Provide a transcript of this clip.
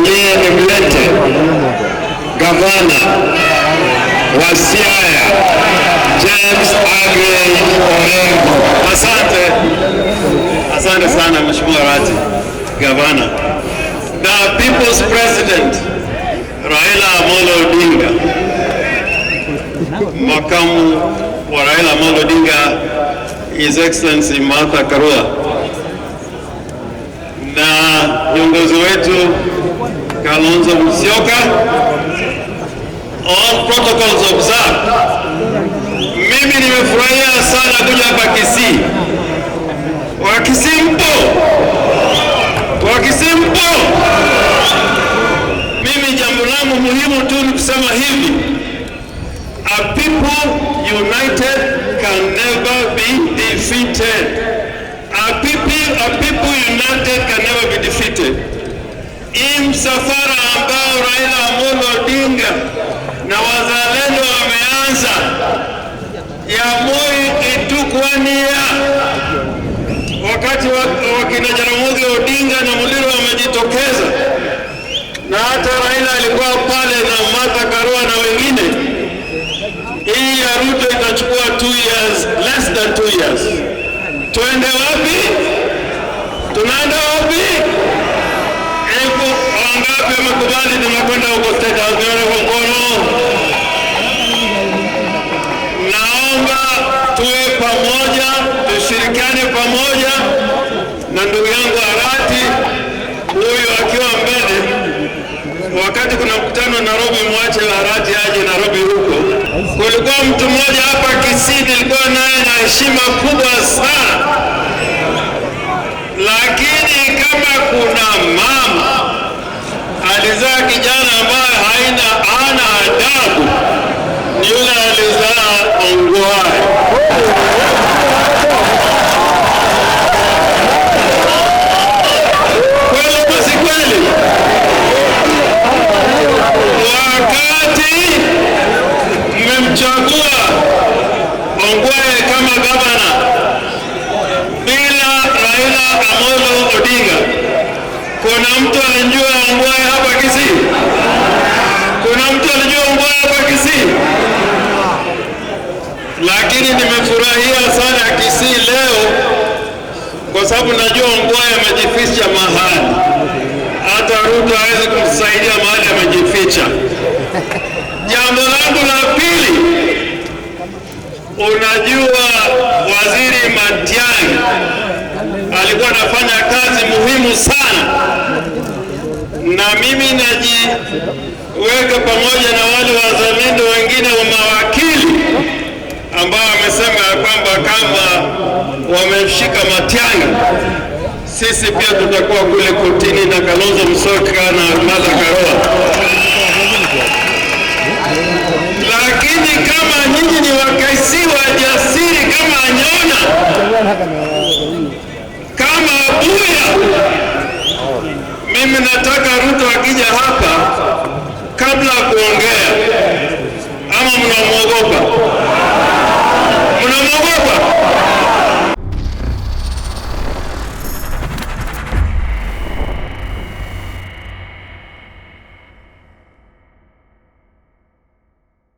Nisaidie nimlete gavana wa Siaya, James Aggrey Orengo. Asante, asante sana, Mheshimiwa Rati, Gavana. The People's President Raila Amolo Odinga, makamu wa Raila Amolo Odinga, His Excellency Martha Karua, na viongozi wetu Kalonzo Musyoka, all protocols observed. Mimi nimefurahia sana kuja hapa Kisii. Wakisii mpo? Wakisii mpo? Mimi jambo langu muhimu tu ni kusema hivi: a people united can never be defeated. A people united can never be defeated. Hii msafara ambao Raila Amolo Odinga na wazalendo wameanza ya Moi Itukwania, wakati wakina Jaramogi Odinga na Muliro wamejitokeza, na hata Raila alikuwa pale na Martha Karua na wengine. Hii ya Ruto itachukua 2 years, less than 2 years. Tuende wapi? Tunaenda wapi? Hebu wangapi wamekubali tunakwenda huko State House? Nione kwa mkono. Naomba tuwe pamoja, tushirikiane pamoja na ndugu yangu Arati huyu akiwa mbele. Wakati kuna mkutano Nairobi, mwache Arati aje Nairobi huko. Kulikuwa mtu mmoja hapa Kisii, nilikuwa naye na heshima kubwa sana, lakini kama kuna mama alizaa kijana ambaye hana adabu, ni yule alizaa Ongwae. Kweli ama si kweli? Wakati mmemchagua Ongwae kama gavana bila Raila Amolo Odinga, kuna mtu alijua Ongwae hapa Kisii? Kuna mtu alijua Ongwae hapa Kisii? Lakini nimefurahia sana Kisii leo kwa sababu najua Ongwae amejificha mahali, hata Ruto hawezi kumsaidia mahali amejificha. Jambo langu la pili, unajua Waziri Matiang'i alikuwa anafanya kazi muhimu sana, na mimi najiweka pamoja na wale wazalendo wengine wa mawakili ambao wamesema ya kwamba kama wamemshika Matiang'i, sisi pia tutakuwa kule kotini na Kalonzo Musyoka na Martha Karua. Lakini kama nyinyi ni Wakisii wajasiri kama Anyona, kama Abuya, mimi nataka Ruto akija hapa, kabla ya kuongea, ama mnamwogopa?